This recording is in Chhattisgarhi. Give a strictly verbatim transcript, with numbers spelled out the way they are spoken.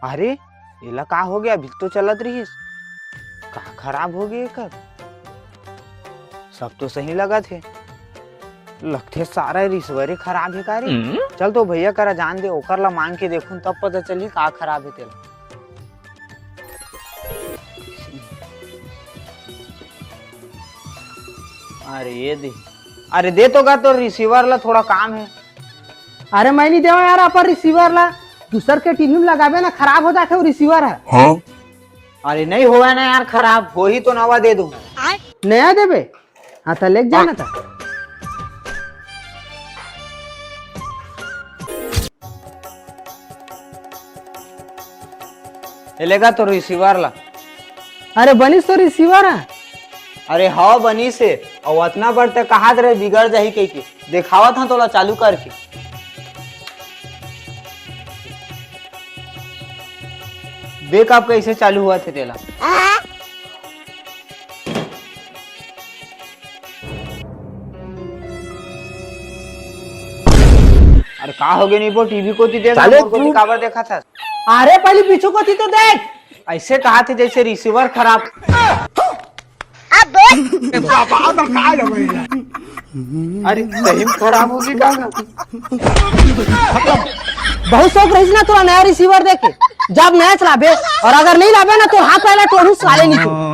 अरे, एला का हो गया? अभी तो चलत रहिस, का खराब हो गया एकर? सब तो सही लगत हे। लगथे सारा रिसीवरे खराब हे का रे? हम्म? चल तो भैया करा जान दे, ओकर ला मांग के देखूं, तब पता चलही का खराब हे तेला। अरे ये दे, अरे दे तो गा, तोर रिसीवर ला थोड़ा काम हे। अरे मैं नहीं देवा यार अपन रिसीवर ला, दूसर के टीवी में लगाबे ना, खराब हो जाथे वो रिसीवर ह। हाँ? अरे नहीं होवय ना यार खराब, होही तो नवा दे दूंगा। नया देबे? हाँ, त लेके जाना था। ए लेगा तो रिसीवर ला। अरे बनिस तो रिसीवर ह। अरे हव बनिस हे, अउ अतना बर ते कहात रहे बिगड़ जाही कहिके। देखावत हंव तोला चालू करके। देख अब कइसे चालू होवत हे तेला। अरे का होगे निबो, टीवी कोती देख ना, साले मोर कोती तू काबर देखत हस? अरे पहली पीछू कोती तो देख। अइसे कहाथे जइसे रिसीवर खराब। अरे सही में खराब होगे का? बहुत शौक रहिस ना तोला नया रिसीवर देखे, जब नया चलाबे, अउ अगर नहीं लाबे ना तो हाथ पैर ला टोड़हूं साले निकल।